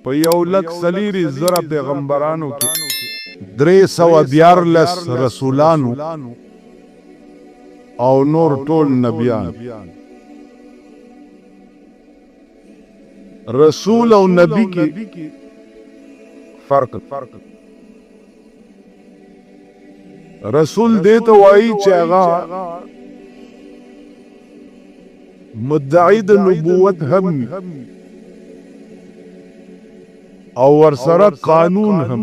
په یو لک څلیریشت زره پیغمبرانو کې 313 رسولان وو او نور ټول نبیان. رسول او نبی کې فرق. رسول دې ته وایي چې هغه مدعي د نبوت هم وي او ورسره قانون هم.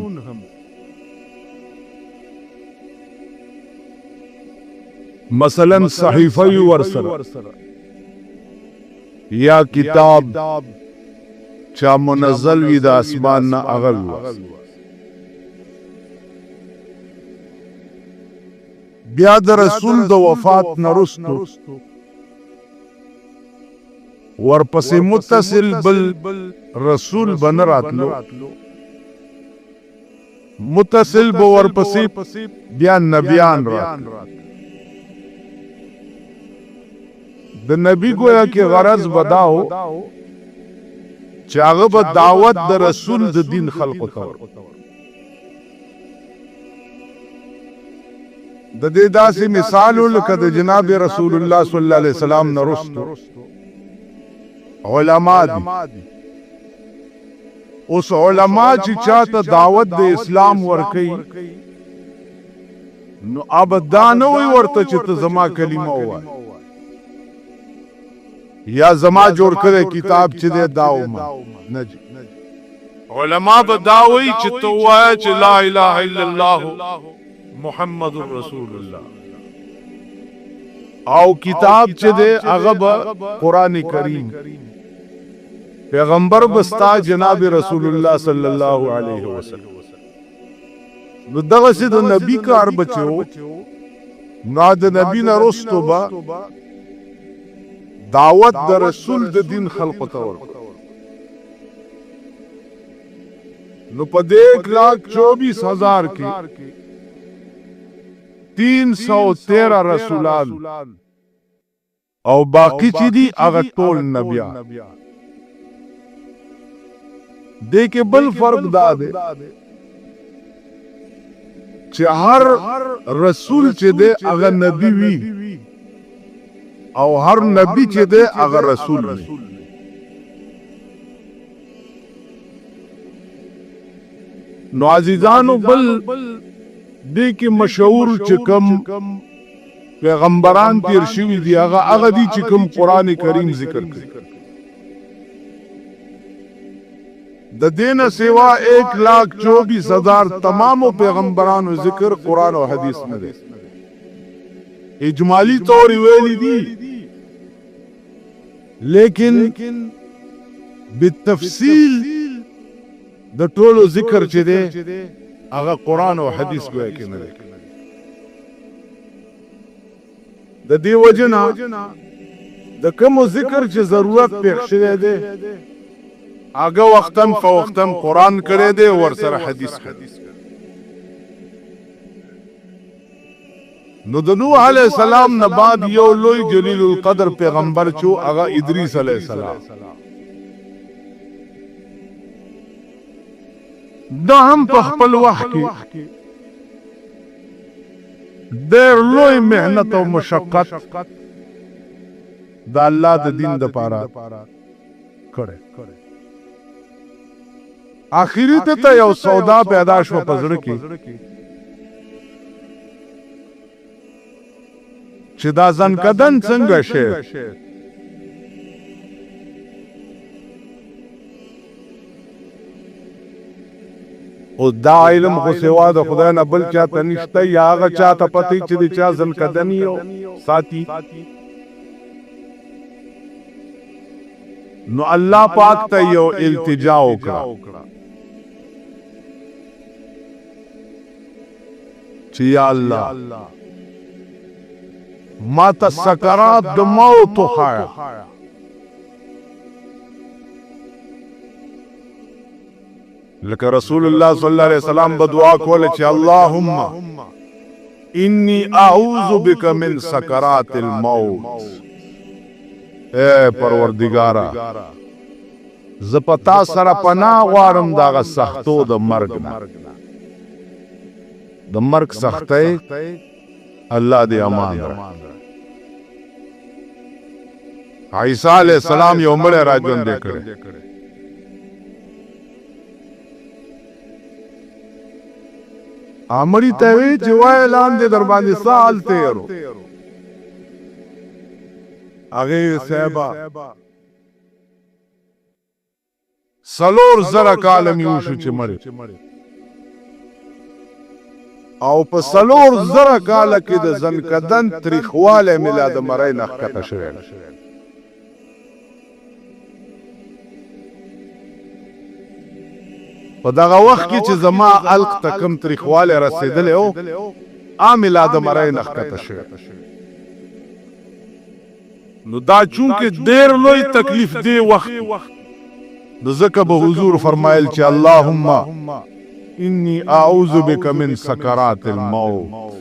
مثلا صحیفه وي ورسره یا کتاب چا منزل وي د اسمان نه هغه وي ورسره. بیا د رسول د وفات نه وروسته ورپسې متصل بل رسول به نه راتلو، متصل به ورپسې بیا نبیان راتلو. د نبی گویا کې غرض به دا و چې هغه به دعوت د رسول د دین خلقو ته ورکړي. د دې داسې مثال لکه د جناب رسول الله صلی الله علیه وسلم نه رستو علما دي. اوس علما چې چاته دعوت د اسلام ورکي، نو اب دا نه وي ورته چې ته زما کلمه وای یا زما جوړ کړی کتاب چې دی دا ومنه. نه جی، علما به دا وایي چې ته ووایه چې لا اله الا الله محمد رسول الله، او کتاب چې دی هغه به قرآن کریم، پیغمبر به ستا جناب رسول الله صلی الله علیه وسلم. نو دغسې د نبی کار به چې و، نو د نبی نه وروسته به دعوت د رسول د دین خلقو ته ورکړو. نو په دې 1,24,000 کې 313 رسولان او باقی چې دي هغه ټول نبیان. دې کې بل فرق دا دی چې هر رسول چې دی هغه نبی وي او هر نبی چې دی هغه رسول وي. نو عزیزانو، بل دې کې مشهور چې کوم پیغمبران تیر شوي دي، هغه هغه دي چې کوم قرآن کریم ذکر کړي. د دې نه سوا 1,24,000 تمامو پیغمبرانو ذکر قرآن او حدیث نه دی. اجمالی طور ویلی دي، لیکن بالتفصیل د ټولو ذکر چې دی هغه قرآن او حدیث ګویا کې نه دی. د دې وجه نه د کوم ذکر چې ضرورت پېښ شوی دی، هغه وختن فوختن قرآن کړی دی، ورسره حدیث کړی. نو د نوح علیه السلام نه بعد یو لوی جلیل القدر پیغمبر چو هغه ادریس علیه السلام، دا هم په خپل وخت کې ډېر لوی محنت او مشقت د الله د دین د پاره کړی. اخري ته یو سودا پیدا شو په زړه کې چې دا ځنکدن څنګه شي. او دا علم خو سوا د خدای نه بل چاته نشته، یا هغه چاته پته چې د چا ځنکدن یو ساتي. نو الله پاک ته یو التجا وکړه چې یا الله، ما ته سکرات د موت وښایه. لکه رسول الله صلی الله علیه وسلم به دعا کوله چې اللهم انی اعوذ بک من سکرات الموت، اے پروردگارا، زه په تا سره پناه غواړم د هغه سختو د مرګ نه. د مرګ سختۍ الله دې امان راکړي. عیسی علیه السلام یو مړی را ژوندی کړی. امړی ته وی چې وای لاندې در باندې سال تیرو. هغه صاحبہ 4000 کاله مې وشو چې مړ او په 4000 کاله کې د ځنکدن تریخوالی مې لا د مرۍ نه ښکته شوی. په دغه وخت کې چې زما حلق ته کوم تریخوالی رسېدلی و، هغه مې لا د مرۍ نه ښکته شوی. نو دا چونکه ډیر لوی تکلیف دی وخت، نو ځکه به حضور فرمایل چې اللهم انی اعوذ بک من سکرات الموت،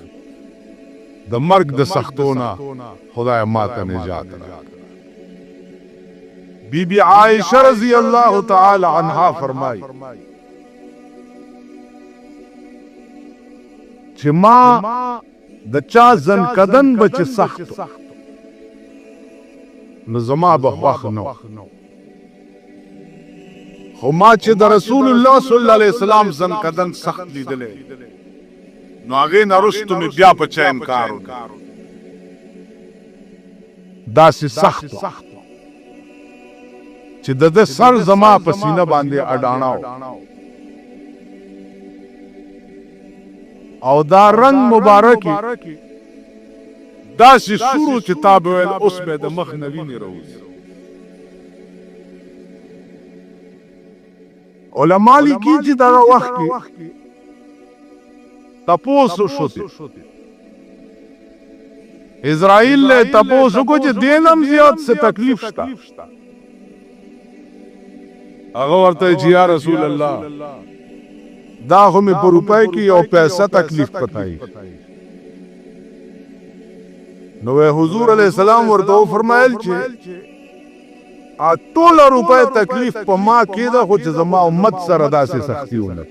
د مرګ د سختو نه خدای ما ته نجات راکړه. بی بی عائشه رضی الله تعالی عنها فرمایي چې ما د چا ځنکدن به چې سخت نو زما به خوښ نه، خو ما چې د رسول الله صلی الله علیه وسلم ځنکدن سخت لیدلی نو هغې نه وروسته مې بیا په چا انکار وکړ. داسې سخت چې د ده سر زما په سینه باندې اډاڼه و او دا رنګ مبارک داسې سور و چې تا به ویل اوس به د مخ نه وینې راوځي. علما لیکي چې دغه وخت کې تپوس وشو دی اسرائیل له تپوس وکړو چې دین هم زیات څه تکلیف شته. هغه ورته چې یا رسول الله دا خو مې په روپۍ کې یو پیسه تکلیف پتاي. نو حضور علیه السلام ورته وفرمایل چې ټوله روپۍ تکلیف په ما کې ده، خو چې زما امت سره داسې سختي ونه.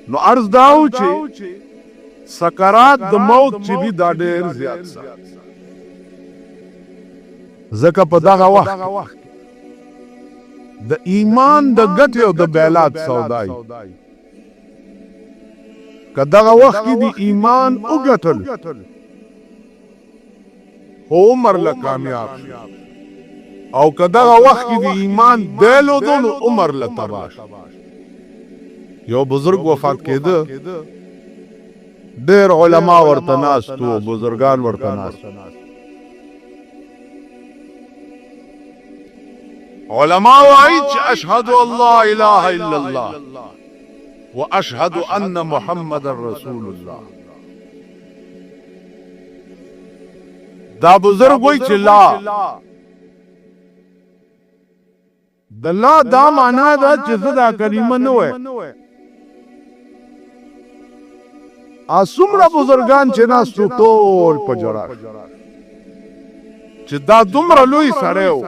نو عرض دا و چې سکرات د موت چې دي دا ډېر زیات سخت، ځکه په دغه وخت د ایمان د ګټې او د بیلات سودای، که دغه وخت کې دی ایمان وګټل خو عمر له کامیاب شو، او که دغه وخت کې دی ایمان بیلو دو نو عمر له تباه شو. یو بزرګ وفات کېده، ډېر علما ورته ناست وو، بزرګان ورته ناست. علما وایي چې اشهد الله اله الا الله واشهد ان محمد رسول الله. دا بزرګ وایي چې لا د لا دا معنا ده چې زه دا کلمه نه وایم. څومره بزرګان چې ناست وو ټول په ژړا شو چې دا دومره لوی سړی و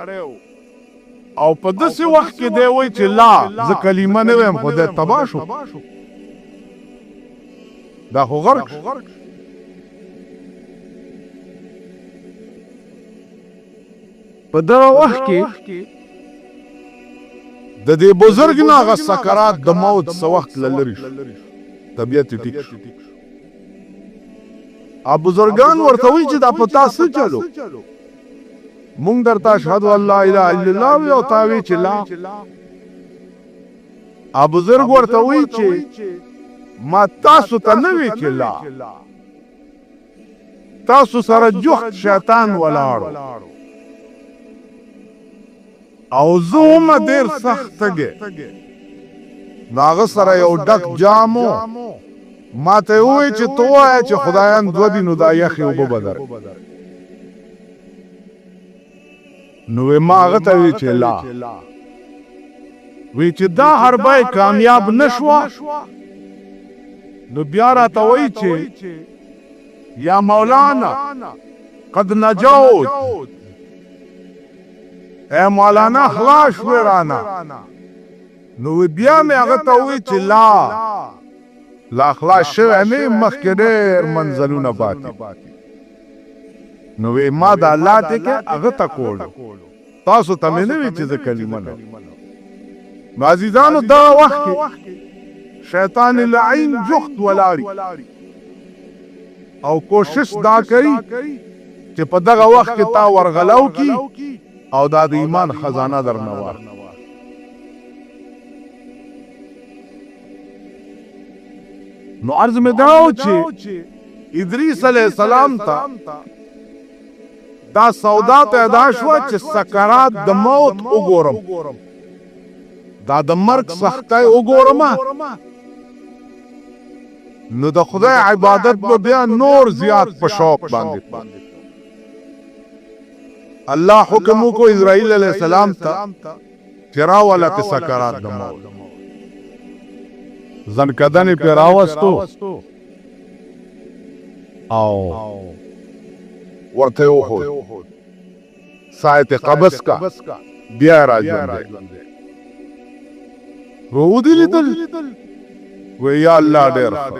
او په داسې وخت کې دی وایي چې لا زه کلمه نه وایم، خو دی تباه شو، دا خو غرق شو. په دغه وخت کې د دې بزرګ نه هغه سکرات د موت څه وخت له لرې شو، طبیعت یې ټیک شو. بزرګان ورته وایي چې دا په تا څه چلو، مونږ درته اشهد ان لا اله الا الله وی او تا وی چې لا. بزرګ ورته وایي چې ما تاسو ته نه وی چې لا، تاسو سره جوخت شیطان ولاړو او زه وم ډېر سخت تږی. نو هغه سره یو ډک جام و، ما ته یې وویل چې ته ووایه چې خدایان دوه دي نو دا یخې اوبه به درکړم. نو وی ما هغه ته وی چې لا، وی چې دا حربه یې کامیاب نه شوه نو بیا راته وایي چې یا مولانا قد نجوت. اے مولانا خلاص شوې رانه. نو بیا مې هغه ته ووی چې لا لا خلاص شوی نه یم، مخکې ډېر منزلونه پاتې. نو وی ما د الله ټکی هغه ته کولو، تاسو ته مې نه وی چې زه کلمه نه. نو عزیزانو دغه وخت کې شیطان لعین جخت ولاړي او کوشش دا کوي چې په دغه وخت کې تا ورغلاو کی او دا د ایمان خزانه درنه واخلي. نو عرض مې دا و چې ادریس علیه السلام ته دا سودا پیدا شوه چې سکرات د موت وګورم، دا د مرګ سختۍ وګورم، نو د خدای عبادت به بیا نور زیات په شوق باندې کوم. الله حکم وکړو اسرائیل علیه السلام ته چې راوله پې سکرات د موت. ځنکدن یې پرې راوستو او ورته یې وښود، ساه یې ترې قبض کړه، بیا یې راژوندی کړو. ودې لیدل؟ وایي یا الله ډېر ښه،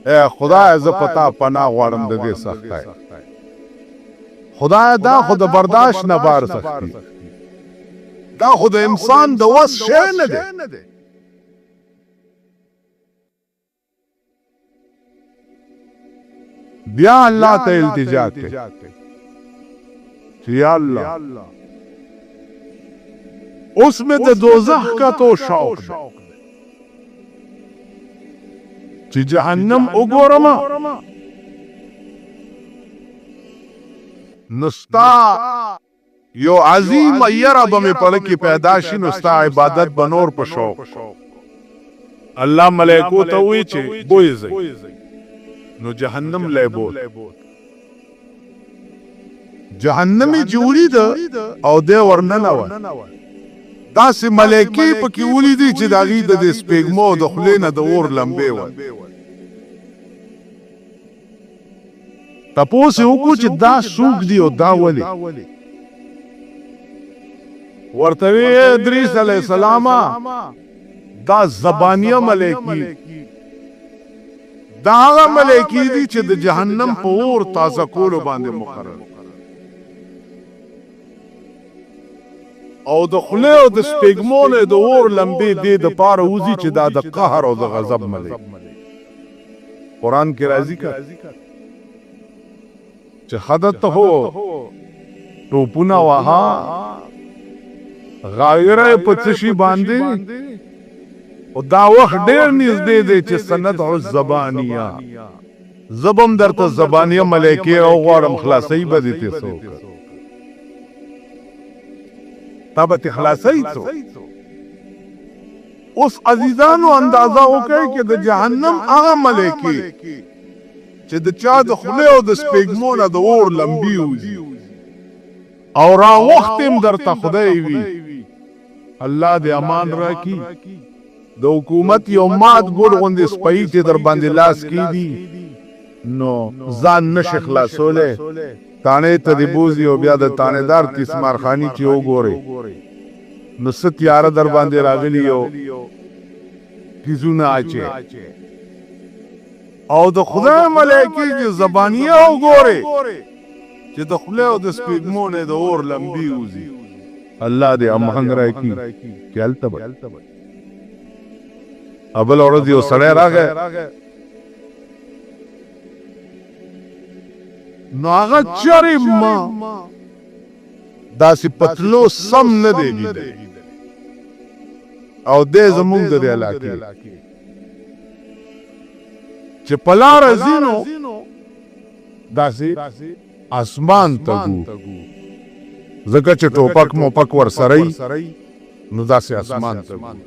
ای خدایه زه په تا پناه غواړم د دې سختۍ. خدایه دا خو د برداشت نه بار سختي، دا خو د انسان د وس شی نه دی. بیا الله ته التجا کوي چې یا الله اوس مې د دوزخ کتو شوق دی چې جهنم وګورم، نو ستا یو عظیمه یره به مې په زړه کې پیدا شي، نو ستا عبادت به نور په شوق کوم. الله ملائکو ته وویل چې بویې ځئ، نو جهنم له یې بوت. جهنم یې چې ولید او دی ورننوت، داسې ملائکې یې پکې ولیدې چې د هغوی د دې سپېږمو او د خولې نه د اور لمبې وتې. تپوس یې وکړو چې دا څوک دي او دا ولې؟ ورته وی ای ادریس علیه السلام، دا زبانیه ملائکې دا هغه ملائکې دي چې د جهنم په اور تازه کولو باندې مقرر او د خولې او د سپېږمو نه د اور لمبې دې د پاره وځي چې دا د قهر او د غضب ملائکې. قرآن کې راځي که چې خدت هو ټوپونه وها غایره په څه شي باندې، او دا وخت ډیر نږدې دی چې سندع الزبانیه، زه به هم درته زبانیه ملایکې راوغواړم، خلاصوي به دې ترې څوک، تا به ترې خلاصوي څوک؟ اوس عزیزانو اندازه وکړئ چې د جهنم هغه ملایکې چې د چا د خولې او د سپېږمو نه د اور لمبې وځي او راغوښتې هم درته خدای وي، الله دې امان راکړي. د حکومت یو مات ګوډ غوندې سپی چې درباندې لاس کېږدي نو ځان نه شې خلاصولی، تاڼې ته دې بوځي او بیا د تاڼېدار تیسمارخاني چې وګورې نو څه تیاره درباندې راغلي او تیزونه اچي. او د خدای ملایکې چې زبانیه وګورې چې د خولې او د سپېږمو نه د اور لمبې وځي، الله دې امان راکړي چې هلته به. بله ورځ یو سړی راغی، نو هغه چرې ما داسې پتلو سم نه دی لیدلی او دی زمونږ د دې علاقې چې په لاره ځي نو داسې اسمان ته ګوري، ځکه چې ټوپک موپک ورسره وي نو داسې اسمان ته ګوري.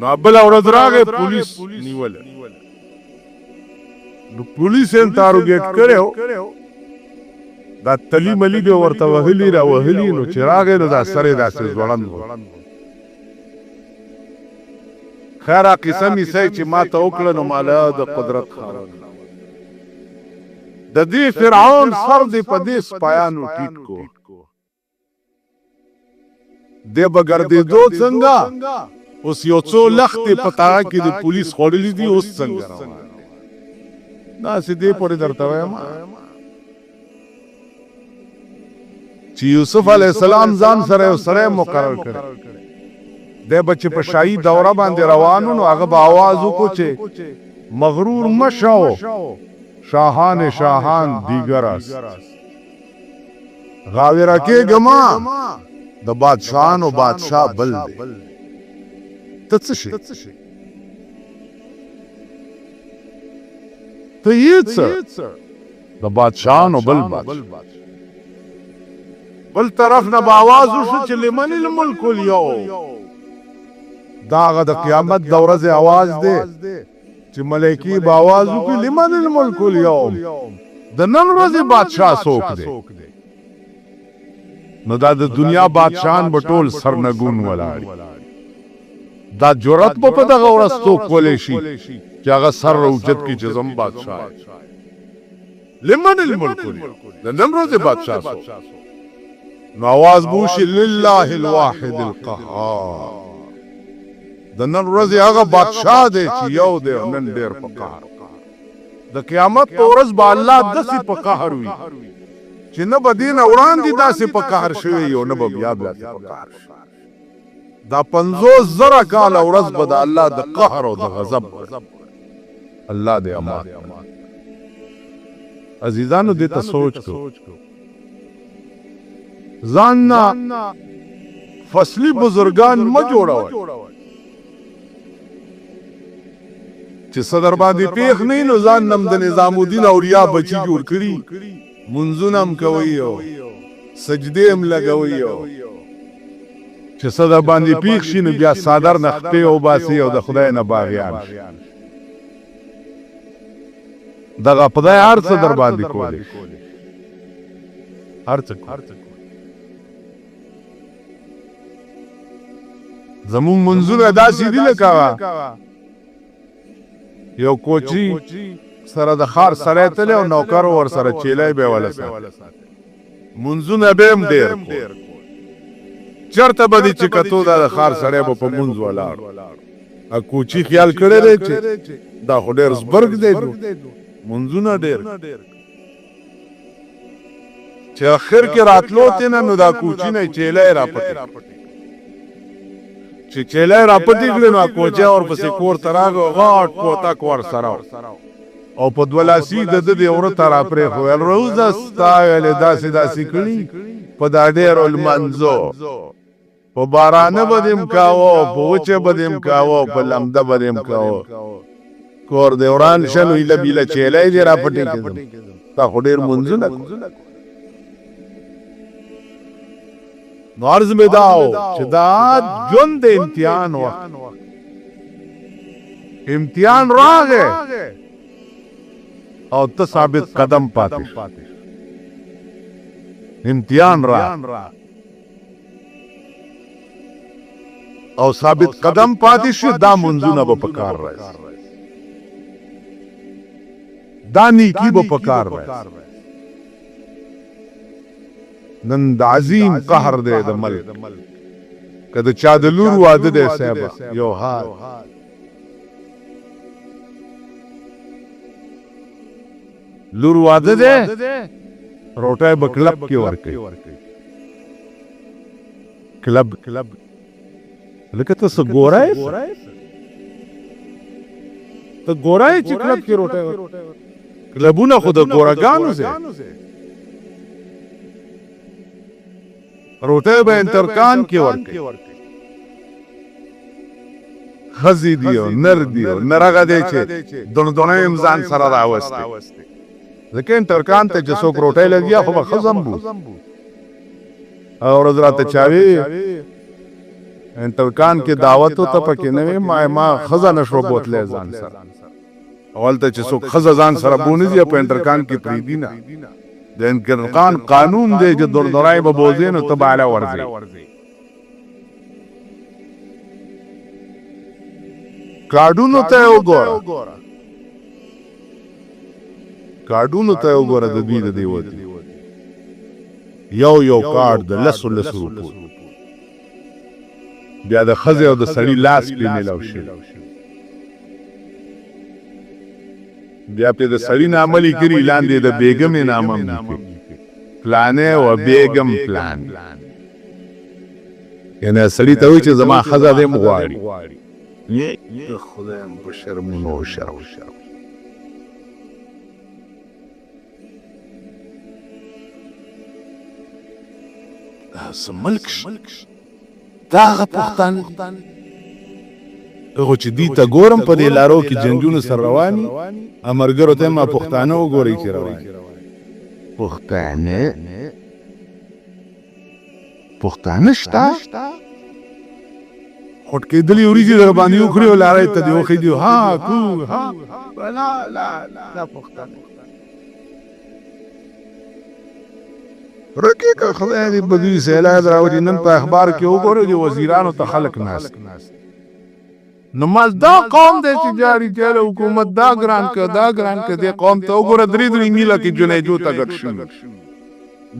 نو بله ورځ راغی پولیس نیولی، نو پولیس یې انټاروګیټ کړی، دا تلی ملی به ورته وهلي را وهلي، نو چې راغی نو دا سر یې داسې ځوړند و. خیر هغه قصه میسه چې ما ته وکړه نو ماله د قدرت خاوند د دې فرعون سر دې په دې سپایانو ټیټ کو. دی به ګرځېدو څنګه؟ اوس یو څو لښتې په تاغه کې د پولیس خوړلي دي، اوس څنګه روان دی؟ داسې دې پورې درته وایم چې یوسف علیه السلام ځان سره یو سړی مقرر کړی. دی به چې په شاهي دوره باندې روان و، نو هغه به اواز وکړو چې مغرور مه شو، شاهان شاهان دیګر است. غاویره کېږه مه، د بادشاهانو بادشاه بل دی، ته څه شې؟ ته یې څه؟ د بادشاهانو بل بادشاه. بل طرف نه به اواز وشو چې لمن الملک اليوم. دا هغه د قیامت د ورځې اواز دی چې ملایکې به اواز وکړي لمن الملک اليوم، د نن ورځې بادشاه څوک دی؟ نو دا د دنیا بادشاهان به ټول سرنګون ولاړ. دا جرأت به په دغه ورځ څوک کولی شي چې هغه سر راوچت کړي چې زم بادشاه یم؟ لمن الملک اليوم، د نن ورځې بادشاه څوک؟ نو اواز به وشي لله الواحد القهار، د نن ورځې هغه بادشاه دی چې یو دی او نن ډېر په قهر. د قیامت په ورځ به الله داسې په قهر وي چې نه به دې نه وړاندې داسې په قهر شوی او نه به بیا داسې په قهر شي. دا 50,000 کاله ورځ به د الله د قهر او د غضب ورځ. الله دې امان. عزیزانو دې ته سوچ کو، ځان نه فصلي بزرګان مه جوړوئ چې څه در باندې پېښ نه نو ځان نم د نظام الدین اولیا بچي جوړ کړي، منځونه هم کوي او سجدې هم لګوي، او چې څه در باندې پېښ شي نو بیا څادر نه خپې وباسي او د خدای نه باغیان شي. دغه خدای هر څه در باندې کولی شي، هر څه. زموږ منځونه داسې دي لکه یو کوچی سره د ښار سړی تللی او نوکر ورسره چیلی به وله ساتي، منځونه به هم ډېر کول. چېرته به دې چې کتو دا د ښار سړی به په مونځ ولاړ. کوچي خیال کړی دی چې دا خو ډېر زبرګ دی، منځونه ډېر. چې اخر کې راتلو ته نه نو دا کوچي نه چیلی را پټې، چې چیلی را پټې کړې نو کوچی ورپسې کور ته راغی، غټ کوتک ورسره او په دوه لاسي د ده دې وره ته راپرېښوول. روزه ستا ویلې داسې داسې کړي په دا ډېرو لمانځو، په بارانه به دې هم کاوه، په وچه به دې هم کاوه، په لمده به دې هم کاوه. کور دې وران شه نو ایله بیله چیلی دې را پټې کړم، تا خو ډېر منځونه کول. نو عرض مې دا و چې دا ژوند د امتحان وخت، امتحان راغی او ته ثابت قدم پاتې شو. امتحان را او ثابت قدم پاتې شو، دا منځونه به پکار راځي، دا نیکی به پکار راځي. نن د عظیم قهر دی د ملک، که د چا د لور واده دی صاحب یو حال، لور واده دی روټۍ به کلب کې ورکوي، کلب لکه ته څه ګورای، ته ګورای چې کلب کې روټۍ ورکوي. کلبونه خو د ګورګانو ځای، روټۍ به انترکان کې ورکوي. ښځې دي او نر دي او نر هغه دی چې دڼدڼۍ هم ځان سره راوستي، ځکه انترکان ته چې څوک روټۍ لګیا خو به ښځه هم بوځي. هغه ورځ راته چا وی انترکان کې دعوت ته پکې نه وي، ما ښځه نه شوه بوتلی ځان سره. هلته چې څوک ښځه ځان سره بونه ځي په انترکان کې پرېږدي نه، د انترکان قانون دی چې دردرای به بوځې نو ته به هله ورځې. کارډونو ته یې وګوره، کارډونو ته وګوره، د دوی د دې وتی یو یو کارډ د لسو لسو روپو، بیا د ښځې او د سړي لاس پرې میلاو شوی، بیا پرې د سړي نامه لیکلي، لاندې د بیګمې نامه هم لیکلي، پلانې و بیګم پلان. یعنې سړي ته وایي چې زما ښځه دې هم غواړي. د خدای هم په شرمونو وشرم. دا څه ملک دا هغه پښتانه هغه چې دوی ته ګورم په دې لارو کې جنګونو سره روان دي، امرګرو ته ما پښتانه وګورئ چې روان پښتانه پښتانه شته خټکېدلې وریجې در باندې وخوري او لارۍ ته دې وښیدي، ها کو ها لا لا لا پښتانه رکه که خدای دې په دوی سیلاب راولي. نن په اخبار کې وګورئ د وزیرانو ته خلک ناست. نو مال دا قوم دی چې جاري چې حکومت دا ګران که دا ګران که، دې قوم ته وګوره، درې درې میله کې جنیجو ته ګډ شوي،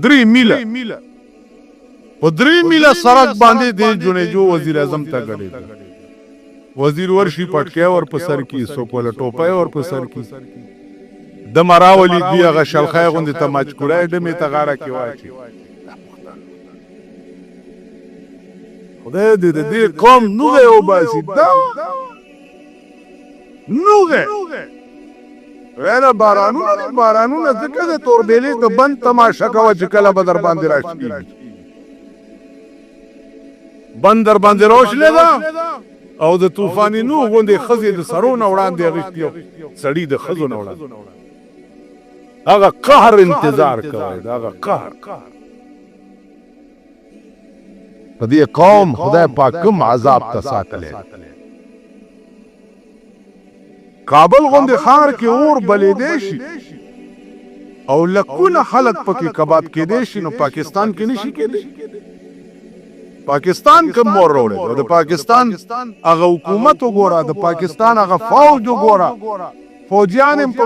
3 میله په 3 میله سړک باندې دې جنیجو وزیر اعظم ته ګډېده. وزیر ورشي پټکی ور په سر کی، څوک وله ټوپۍ ور په سر کی، دمه راولي، دوی هغه شلخی غوندې ته مچکوړی ډمې ته غاړه کې واچي. خدای دې د دې قوم نوغی وباسي، دا نوغی ویله بارانونه دي، بارانونه ځکه د توربېلې د بند تماشه کوه چې کله به در باندې راشلېږي. بند در باندې راوشلېده او د طوفان نوح غوندې ښځې د سرو نه وړاندې اغوښتي او سړي د ښځو نه وړاندې. هغه قهر انتظار کوی، د هغه قهر. په دې قوم خدای پاک کوم عذاب ته ساتلی؟ کابل غوندې ښار کې اور بلېدی شي او لکونه خلک پکې کباب کېدی شي، نو پاکستان کې نشي کېدی؟ پاکستان کوم مور راوړی دی؟ د پاکستان هغه حکومت وګوره، د پاکستان هغه فوج وګوره، فوجیان هم په